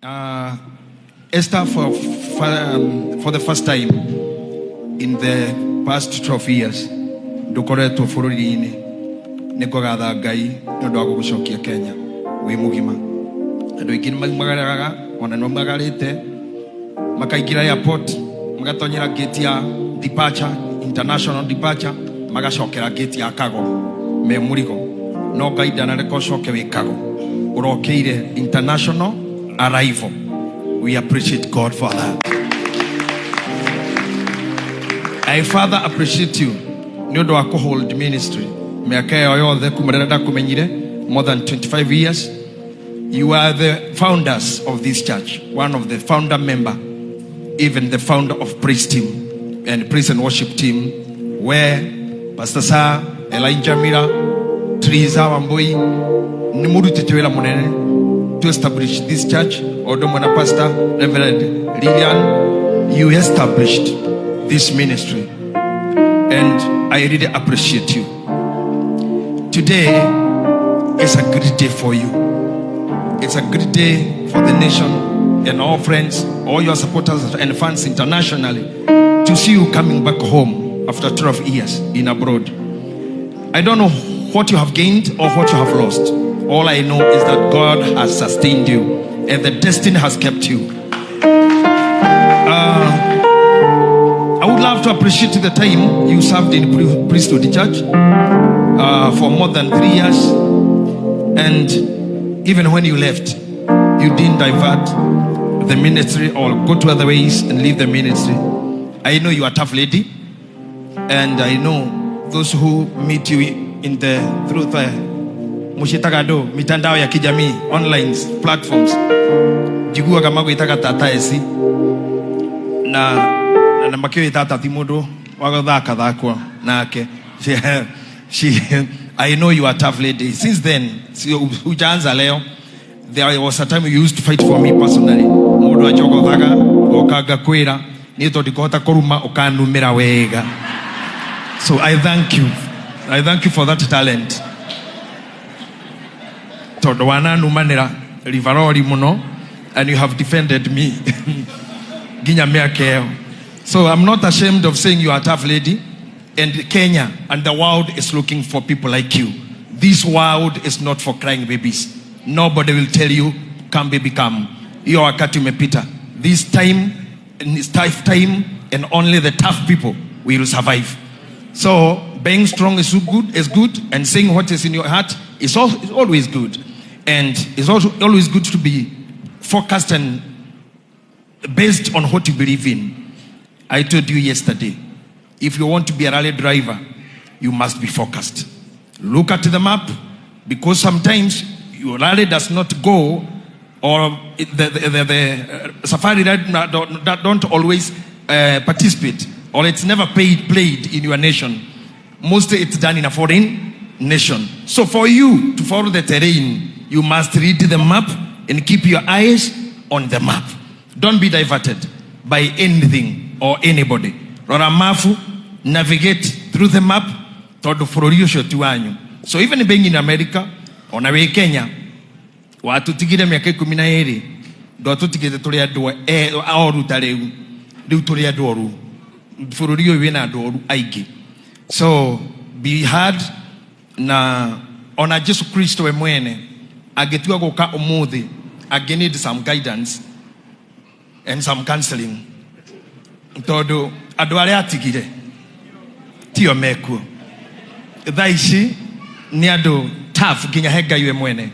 Esther, for the first time in the past 12 years, ndukoretwo bũrũri-inĩ. Nĩ ngũgatha Ngai nĩ ũndũ wa gũgũcokia Kenya wĩ mũgima. Andũ aingĩ nĩ maumagaraga, ona nĩ maumagarĩte, makaingĩra airport, magatonyera gate ya departure, international departure, magacokera gate ya cargo me mũrigo. No Ngai ndanareka ũcoke wĩ cargo, ũrokeire international arrival. We appreciate God for that. I further appreciate you nĩ ũndũ wa kũhold ministry mĩaka ĩyo yothe kuma rĩrĩa ndakũmenyire, more than 25 years. You are the founders of this church, one of the founder member, even the founder of praise team and praise and worship team, where Pastor Sa, Elijah Mira, Teresa Wambui nĩ mũrutĩte wĩra mũnene to establish this church. O ũndũ ũmwe na Pastor Reverend Lilian, you established this ministry and I really appreciate you. Today is a great day for you. It's a great day for the nation and all friends, all your supporters and fans internationally, to see you coming back home after 12 years in abroad. I don't know what you have gained or what you have lost. All I know is that God has sustained you and the destiny has kept you. I would love to appreciate the time you served in priesthood church for more than 3 years. And even when you left, you didn't divert the ministry or go to other ways and leave the ministry. I know you are a tough lady, and I know those who meet you in the through the mucitaga andũ mitandao ya kijamii, online platforms, njiguaga magwĩtaga tata eci na makĩũĩ tata ti mũndũ wa gũthaka thakwo nake. I know you are a tough lady. Since then, si hujaanza leo. There was a time you used to fight for me personally. Mũndũ anjogothaga ngoka ngakwĩra niĩ tondũ ndikũhota kũruma ũkanumĩra wega. So I thank you. I thank you for that talent. Tondũ wananumanĩra rivarori mũno and you have defended me nginya mĩaka ĩyo. So I'm not ashamed of saying you are a tough lady, and Kenya and the world is looking for people like you. This world is not for crying babies. Nobody will tell you, "Come baby, come." Hiyo wakati umepita. This time is tough time, and only the tough people will survive. So being strong is good, and saying what is in your heart is always good. And it's also always good to be focused and based on what you believe in. I told you yesterday, if you want to be a rally driver, you must be focused. Look at the map, because sometimes your rally does not go, or the safari ride don't always participate, or it's never played in your nation. Mostly it's done in a foreign nation. So for you to follow the terrain, you must read the map and keep your eyes on the map. Don't be diverted by anything or anybody. Rora mabu, navigate through the map, tondũ bũrũri ũcio ti wanyu. So even being in America, ona wĩ Kenya, watũtigire mĩaka 12, ndwatũtigĩte tũrĩ andũ oru ta rĩu. Rĩu tũrĩ andũ oru. Bũrũri ũyũ wĩna andũ oru aingĩ. So be hard, na ona Jesu Kristo we mwene angĩtua gũka ũmũthĩ, angĩ need some guidance and some counseling, tondũ andũ arĩa atigire tio mekuo thaa ici. Nĩ andũ tough, nginya he Ngai we mwene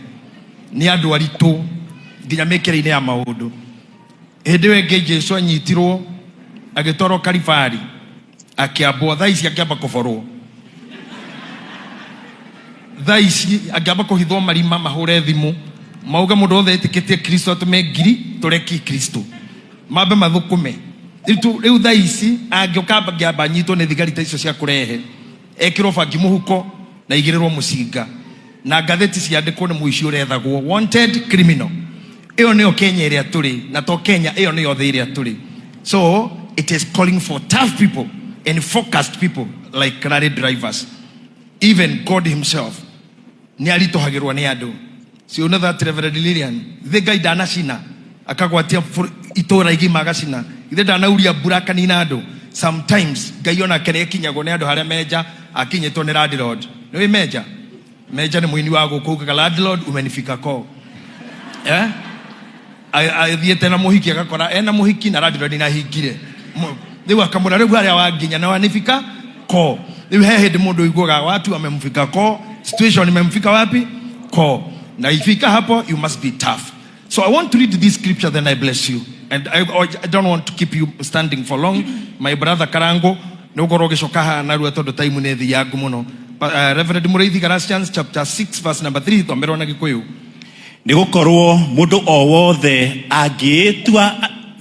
nĩ andũ aritũ, nginya mĩkĩre-inĩ ya maũndũ. Hĩndĩ ĩyo ĩngĩ Jesu anyitirwo agĩtwarwo Kalibari akĩambwo, thaa ici akĩamba kũborwo, thaa ici angĩamba kũhithwo marima, mahũre thimũ mauge mũndũ wothe ĩtĩkĩtie Kristo atũme ngiri tũreki Kristo mambe mathũkũme. Rĩu thaa ici angĩũka angĩamba anyitwo nĩ thigari ta icio cia kũrehe, ekĩrwo bangi mũhuko na igĩrĩrwo mũcinga na ngathĩti ciandĩkwo nĩ mũici ũrethagwo, wanted criminal. Ĩyo nĩyo Kenya ĩrĩa tũrĩ na to Kenya, ĩyo nĩyo thĩ ĩrĩa tũrĩ. So it is calling for tough people and focused people like rally drivers. Even God himself nĩ aritũhagĩrwo nĩ andũ. So you know that, Reverend Lilian, thĩ Ngai ndanacina. Akagwatia itũra igima agacina. Ithe ndanauria mbura akanina andũ. Sometimes Ngai onake nĩ akinyagwo nĩ andũ harĩa Meja akinyĩtwo nĩ landlord. Nĩ wĩ Meja? Meja nĩ mũini wa gũkũ ugaga landlord umenifika ko. Eh? Athiĩte na mũhiki agakora ena mũhiki na landlord nahingire. Rĩu akamwĩra rĩu harĩa wanginya na wanifika ko. Rĩu he hĩndĩ mũndũ ũiguaga watu amemfika ko, situation imemfika wapi? Ko. Na ifika hapo you must be tough. So I want to read this scripture, then I bless you. And I don't want to keep you standing for long. My brother Karango, nĩ ũkorwo ũgĩcoka haha narua tondũ time nĩ thiangu mũno. But, Reverend Mũrĩithi, Galatians chapter 6 verse number 3, twambĩrwo na Gĩkũyũ. Nĩ gũkorwo mũndũ o wothe angĩĩtua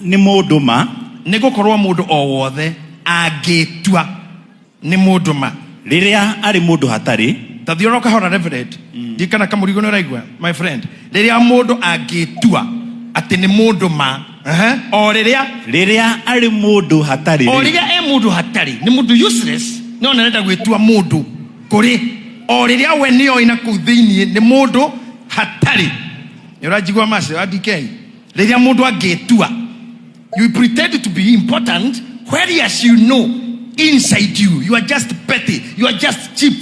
nĩ mũndũ ma, Nĩ gũkorwo mũndũ o wothe angĩtua nĩ mũndũ ma, rĩrĩa arĩ mũndũ hatarĩ, ta thiĩ kahora Reverend, ndikana kamũrigo nĩ ũraigua my friend. Rĩrĩa mũndũ angĩtua atĩ nĩ mũndũ ma, o rĩrĩa rĩrĩa arĩ mũndũ hatarĩ, o rĩrĩa e mũndũ hatarĩ, nĩ mũndũ useless, no nĩarenda gwĩtua mũndũ kũrĩ, o rĩrĩa we nĩoĩ na kũu thĩiniĩ nĩ mũndũ hatarĩ. Nĩ ũranjigua macio wa DK? Rĩrĩa mũndũ angĩtua, you pretend to be important whereas you know inside you you are just petty, you are just cheap.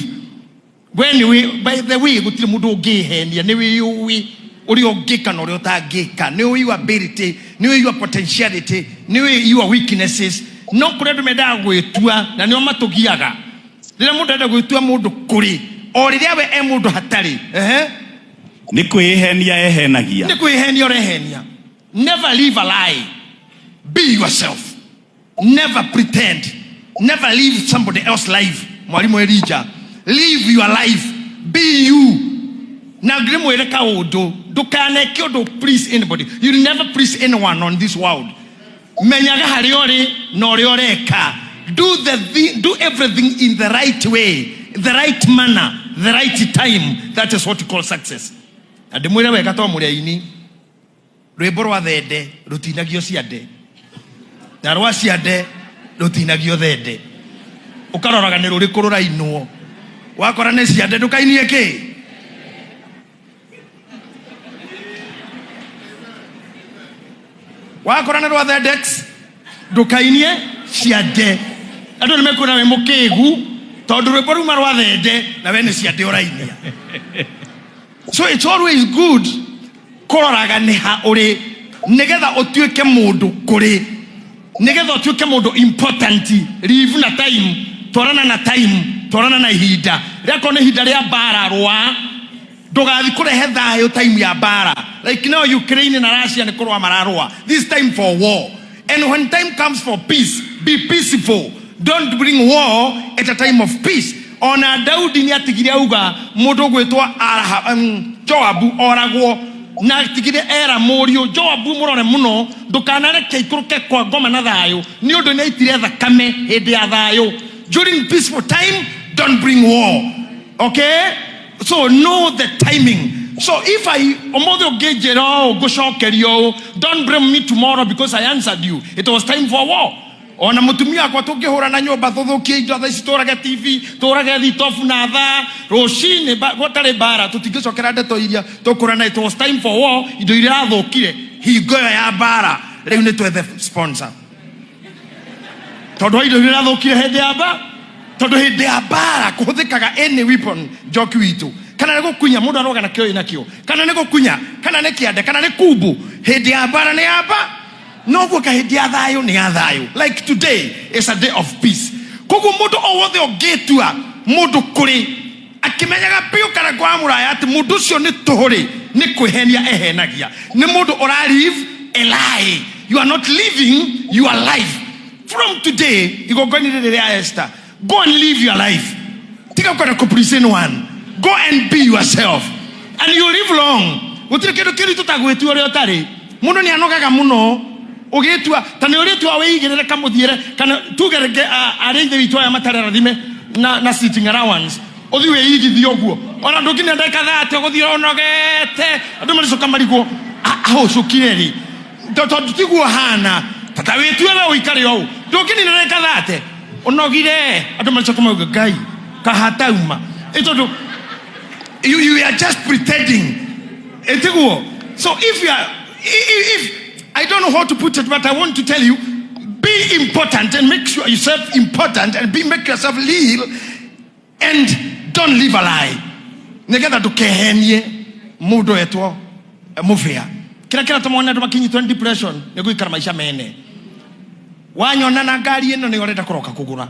We nĩ wĩ, by the way, gũtirĩ mũndũ ũngĩhenia, nĩ wĩyũĩ ũrĩa ũngĩka na ũrĩa ũtangĩka, nĩ ũĩ your ability, nĩ ũĩ your potentiality, nĩ ũĩ your weaknesses. No kũrĩ andũ mendaga gwĩtua na nĩo matũgiaga. Rĩrĩa mũndũ arenda gwĩtua mũndũ kũrĩ, o rĩrĩa we e mũndũ hatarĩ, ehe, nĩ kwĩhenia ehenagia. Nĩ kwĩhenia ũrehenia. Never live a lie. Be yourself. Never pretend. Never live somebody else's life. Mwalimu Elijah, live your life. Be you. Na ngĩmwĩre kaũndũ, ndũkaneke ũndũ please anybody. You never please anyone on this world. Menyaga harĩa ũrĩ na ũrĩa ũreka. Do the thing, do everything in the right way, the right manner, the right time. That is what you call success. Na ndĩmwĩre wega to mũrĩ aini, rwĩmbo rwa thende rũtinagio ciande, na rwa ciande rũtinagio thende. Ũkaroraga nĩ rũrĩkũ rũrainwo, wakora nĩ ciande ndũkainie kĩ. Wakora nĩ rwa thendex ndũkainie ciande. Andũ nĩ mekuona wĩ mũkĩgu tondũ rwĩmbo ruma rwa thende na we nĩ ciande ũrainia. So it's always good kũroraga nĩ ha ũrĩ nĩgetha ũtuĩke mũndũ kũrĩ, nĩgetha ũtuĩke mũndũ important. Live na time, twarana na time, twarana na ihinda rĩakorwo nĩ ihinda rĩa mbara, rũa ndũgathi kũrehe thayũ time ya mbara. Like now Ukraine na Russia nĩ kũrũa mararũa, this time for war. And when time comes for peace, be peaceful. Don't bring war at a time of peace. Ona Daudi nĩ atigire auga mũndũ ũgwĩtwo Joabu oragwo, na atigire era mũriũ Joabu mũrore mũno, ndũkanareke ikũrũke kwa ngoma na thayũ, nĩ ũndũ nĩ aitire thakame hĩndĩ ya thayũ. During peaceful time, don't bring war. Okay, so know the timing. So if I ũmũthĩ ũngĩnjĩra ũũ ngũcokeria ũũ, don't blame me tomorrow because I answered you. It was time for war. Ona mũtumia wakwa tũngĩhũra na nyũmba, tũthũkie indo thaa ici, tũrage TV, tũrage thitobu na thaa rũcinĩ gũtarĩ mbara, tũtingĩcokera ndeto iria tũkũrana. It was time for war. Indo iria irathũkire hingo ĩyo ya mbara, rĩu nĩ twethe sponsor tondũ wa indo iria irathũkire hĩndĩ ya mbara, tondũ hĩndĩ ya mbara kũhũthĩkaga any weapon. Njoki witũ, kana nĩ gũkunya mũndũ aroga na kĩo nakĩo, kana nĩ gũkunya, kana nĩ kĩande, kana nĩ kumbu, hĩndĩ ya mbara nĩ ya mbara. Noguo ka hĩndĩ ya thayũ nĩ ya thayũ. Like today is a day of peace. Koguo mũndũ o wothe ũngĩtua mũndũ kũrĩ akĩmenyaga biũ kana kwa mũraya atĩ mũndũ ũcio nĩ tũhũ-rĩ, nĩ kwĩhenia ehenagia, nĩ mũndũ ũra live a lie. You are not living your life. From today, igongona rĩrĩ rĩa Esther, go and live your life. Tiga kwenda kũ please anyone. Go and be yourself and you live long. Gũtirĩ kĩndũ kĩritũ ta gwĩtua ũrĩa ũtarĩ. Mũndũ nĩ anogaga mũno ũgĩtua ta nĩ ũrĩtua wĩigĩrĩre kamũthiĩre, kana tuge rĩngĩ arĩa ithe witũ aya matarĩ arathime na sitting allowance, ũthiĩ wĩigithie ũguo, ona ndũnginya ndagĩka 30 ũgũthiĩ ũnogete, andũ maricoka marigwo ahũcũkire rĩ, tondũ tiguo hana tata wĩtue we ũikare ũũ, ndũngĩnina ndagĩka 30 ũnogire, andũ maricoka mauga Ngai kahatauma ĩ, tondũ you are just pretending, ĩtiguo. So if you are if Don't know how to put it, but I want to tell you, be important and make sure yourself important and be make yourself real and don't live a lie, nigetha ndukehenie mundu etwo muvia. Kira kiratũma one andũ makinyitwo nĩ depression nĩ gũikara maica mene. Wanyona na ngari ĩno nĩ ũrenda kũroka kũgũra,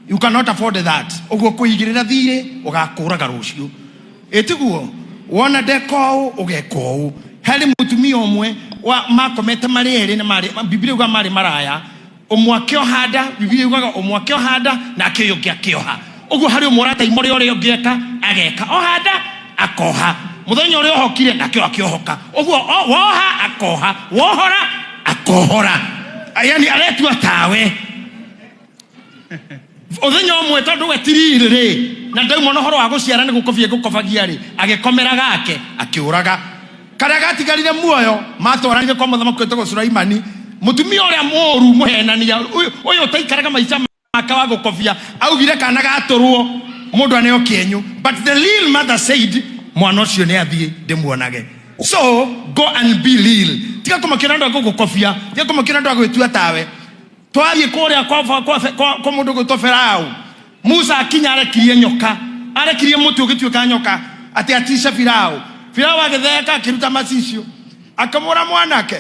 you cannot afford that. Ũguo kũigĩrĩra thirĩ ũgakũraga rũciũ, ĩtiguo wona ndeka ũũ ũgeka ũũ. Harĩ mũtumia ũmwe wa makomete marĩ erĩ na marĩ, Biblia yugaga marĩ maraya, ũmwe akĩoha nda. Biblia yugaga ũmwe akĩoha nda nake ũyũ ũngĩ akĩoha. Ũguo harĩ ũmwe ũrataima ũrĩa ũrĩa ũngĩ eka ageka, oha nda akoha, mũthenya ũrĩa ohokire nake ũyũ akĩohoka. Ũguo woha akoha, wohora akohora, yani aretua tawe. Ũthenya ũmwe, tondũ we tiriri rĩ na ndauma na ũhoro wa gũciara nĩ gũkobia gũkobagia rĩ, agĩkomera gake akĩũraga karĩa gatigarire muoyo. Matwaranire kwa mũthamaki wĩtagwo Sulaimani. Mũtumia ũrĩa mũũru, mũhenania ũyũ ũyũ ũtaikaraga maica make wa gũkobia, augire kana gatũrwo mũndũ aneo kĩenyũ, but the real mother said, "Mwana ũcio nĩ athiĩ ndĩmuonage." So go and be real. Tiga kũmakĩra andũ a gũgũkobia, tiga kũmakĩra andũ a gwĩtua tawe. Twathiĩ kũrĩa kwa mũndũ gwĩtwo Farao, Musa akinya arekirie nyoka, arekirie mũtĩ ũgĩtuĩka nyoka atĩ atice Farao. Farao agĩtheka, akĩruta macicio, akĩmũra, "Mwanake,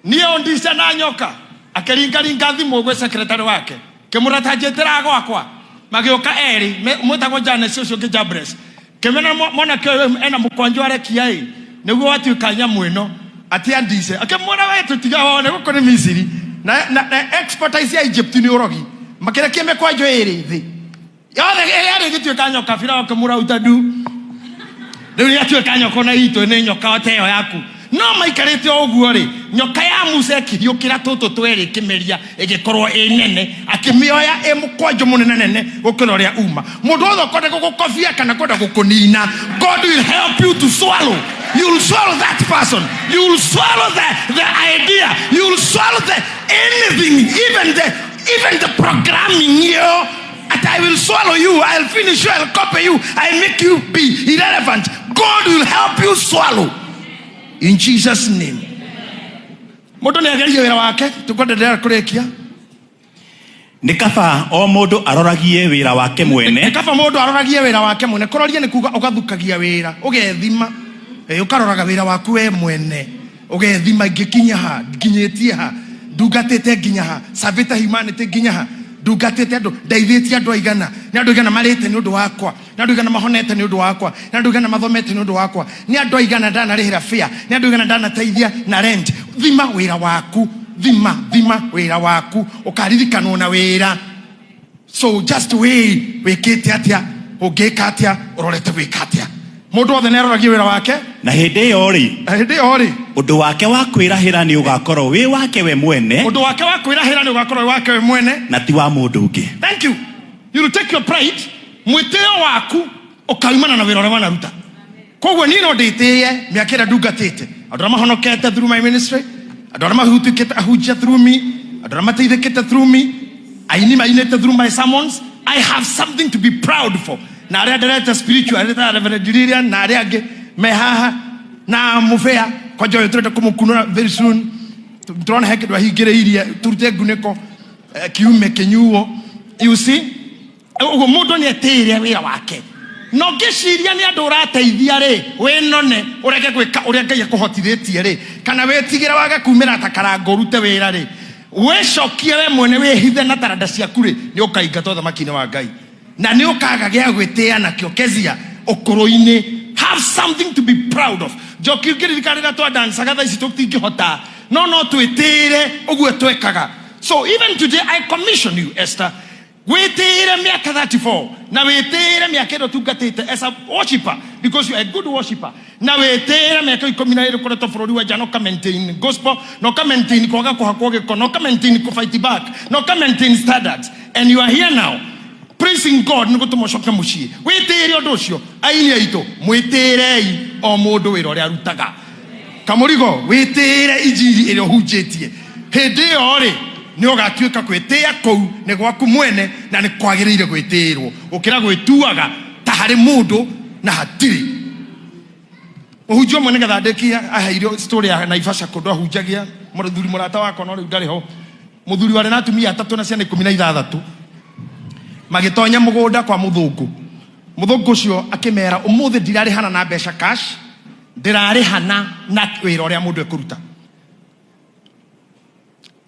niĩ ũndice na nyoka?" Akĩringaringa thimũ gwĩ secretary wake, kĩmũra, "Ta njĩtĩra gwakwa." Magĩũka erĩ, mwĩtagwo Janes, ũcio ũngĩ Jambres. Kĩmena mwanake ũyũ ena mũkwanjũ arekia ĩ nĩguo watuĩka nyamũ ĩno atĩ andice. Akĩmwĩra, "We tũtiga wone gũkũ nĩ Misiri na expertise ya Egypt nĩ ũrogi." Makĩrekia mĩkwanjũ ĩrĩ thĩ yothe yarĩ ĩgĩtuĩka nyoka. Farao akĩmũra, "Utadu rĩu nĩ atuĩka nyoka na itũ nĩ nyoka o ta ĩyo yaku." No maikarĩte o ũguo rĩ, nyoka ya Musa ĩkĩhiũkĩra tũtũ twerĩ, ĩkĩmeria, ĩgĩkorwo ĩ nene, akĩmĩoya ĩ mũkwanjũ mũnene nene gũkĩra ũrĩa uma. Mũndũ wothe ũkwenda gũgũkobia kana kwenda gũkũnina, God will help you to swallow. You will swallow that person, you will swallow the idea, you will swallow the anything, even the programming yo that I will swallow you, I'll finish you, I'll copy you, I'll make you be irrelevant. God will help you swallow. In Jesus' name. Mũndũ nĩ agerie wĩra wake, tũkwendelea kũrĩkia. Nĩ kaba o mũndũ aroragie wĩra wake mwene. Nĩ kaba mũndũ aroragie wĩra wake mwene. Kũroria nĩ kuga ũgathukagia wĩra, ũgethima. Ũkaroraga wĩra waku we mwene. Ũgethima, ingĩkinya ha, nginyĩtie ha, ndungatĩte nginya ha, savĩte humanity nginya ha, ndungatĩte andũ, ndeithĩtie andũ aigana, nĩ andũ aigana marĩte nĩ ũndũ wakwa, nĩ andũ aigana mahonete nĩ ũndũ wakwa, nĩ andũ aigana mathomete nĩ ũndũ wakwa, nĩ andũ aigana ndanarĩhĩra fare, nĩ andũ aigana ndanateithia na rent. Thima wĩra waku, thima thima wĩra waku, ũkaririkanwo na wĩra. So just weigh, wĩkĩte atĩa, ũngĩka atĩa, ũrorete gwĩka atĩa. Mũndũ wothe nĩ aroragie wĩra wake. Na hĩndĩ ĩyo rĩ, Na hĩndĩ ĩyo rĩ, ũndũ wake wa kwĩrahĩra nĩ ũgakorwo wĩ wake we mwene, ũndũ wake wa kwĩrahĩra nĩ ũgakorwo wĩ wake we mwene, na ti wa mũndũ ũngĩ. Thank you. You will take your pride, mwĩtĩo waku ũkaumana na wĩra ũrĩa wanaruta. Koguo niĩ no ndĩtĩye mĩaka ĩrĩa ndungatĩte, andũ arĩa mahonokete through my ministry, andũ arĩa mahutĩkĩte ahunjia through me, andũ arĩa mateithĩkĩte through me, aini mainĩte through my sermons. I have something to be proud for. Na arĩa nderete spiritual, arĩa ta Reverend Lilian na arĩa angĩ me haha na mũbĩa kwanja ũyũ tũrenda kũmũkunũra very soon. Tũrona he kĩndũ ahingĩrĩirie, tũrute ngunĩko kiume kĩnyuo. You see, ũguo mũndũ nĩ etĩĩre wĩra wake. Na ũngĩciria nĩ andũ ũrateithia rĩ, wĩnone ũrege gwĩka ũrĩa Ngai akũhotithĩtie rĩ, kana wĩtigĩre wage kumĩra ta karango ũrute wĩra rĩ, wĩcokie we mwene, wĩhithe na taranda ciaku rĩ, nĩ ũkaingatwo thamaki-inĩ wa Ngai na nĩ ũkaga gĩa gwĩtĩa nakĩo kezia ũkũrũ-inĩ. Have something to be proud of. Njoki, ngĩririkana rĩrĩa twadancaga, thaa ici tũtingĩhota, no twĩtĩĩre ũguo twekaga. So even today I commission you, Esther, wĩtĩĩre mĩaka 34 na wĩtĩĩre mĩaka ĩrĩa ũtungatĩte as a worshipper, because you are a good worshipper, na wĩtĩĩre mĩaka 12 ũkoretwo bũrũri wa nja na ũka maintain gospel na ũka maintain kwaga kũhakwo gĩko na ũka maintain kũ fight back na ũka maintain standards, and you are here now praising God. Nĩ gũtũma ũcoke mũciĩ wĩtĩĩre ũndũ ũcio. Aini aitũ, mwĩtĩĩrei o mũndũ wĩra ũrĩa arutaga. Kamũrigo, wĩtĩĩre injiri ĩrĩa ũhunjĩtie. Hĩndĩ ĩyo rĩ, nĩ ũgatuĩka gwĩtĩĩa kũu nĩ gwaku mwene na nĩ kwagĩrĩire gwĩtĩĩrwo gũkĩra gwĩtuaga ta harĩ mũndũ na hatirĩ. Mũhunjia ũmwe, nĩgetha ndĩkie, aheirwo story ya Naivasha, kũndũ ahunjagia. Mũthuri mũrata wakwa, no rĩu ndarĩ ho, mũthuri warĩ na atumia atatũ na ciana 16, magĩtonya mũgũnda kwa mũthũngũ. Mũthũngũ ũcio akĩmera, ũmũthĩ ndirarĩhana na mbeca cash, ndĩrarĩhana na wĩra ũrĩa mũndũ ekũruta.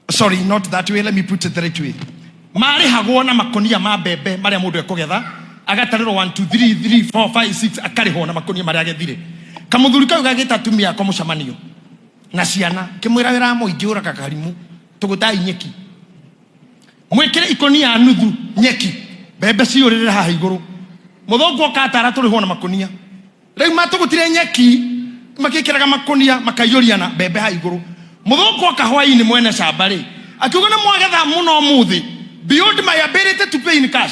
Sorry, not that way, let me put it the right way. Marĩhagwo na makonia ma mbembe marĩa mũndũ ekũgetha, agatarĩrwo 1 2 3 3 4 5 6, akarĩhwo na makonia marĩa agethire. Kamũthuri kau gagĩta atumia ako mũcemanio na ciana, kĩmwĩra, wĩra mũingĩ ũraga karimu, tũgũtai nyeki, mwĩkĩre ikonia nuthu nyeki, mbembe ciũrĩrĩre haha igũrũ. Mũthũngũ oka atara tũrĩhwo na makonia. Rĩu matũgũtire nyeki, makĩkĩraga makonia, makaiyũria na mbembe haha igũrũ. Mũthũngũ oka hwainĩ, mwene camba rĩ, akiuga, nĩ mwagetha mũno ũmũthĩ, beyond my ability to pay in cash,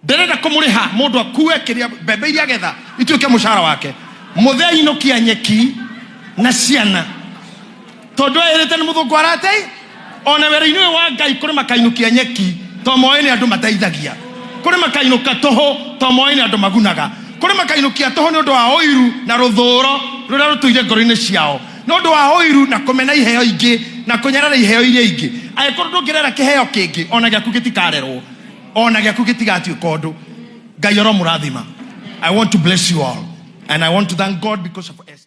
ndĩrenda kũmũrĩha mũndũ akue kĩrĩa mbembe iria agetha ituĩke mũcara wake. Mũthee ainũkia nyeki na ciana, tondũ erĩte nĩ mũthũngũ aratei. Ona wĩra-inĩ ũyũ wa Ngai kũrĩ makainũkia nyeki to moĩ nĩ andũ mateithagia, kũrĩ makainũka tũhũ to moĩ nĩ andũ magunaga, kũrĩ makainũkia tũhũ nĩ ũndũ wa ũiru na rũthũro rũrĩa rũtũire ngoro-inĩ ciao, nĩ ũndũ wa ũiru na kũmena iheo ingĩ na kũnyarara iheo iria ingĩ. Angĩkorwo ndũngĩrera kĩheo kĩngĩ, ona gĩaku gĩtikarerwo, ona gĩaku gĩtigatuĩka ũndũ. Ngai aromũrathima. I want to bless you all and I want to thank God because of Esther.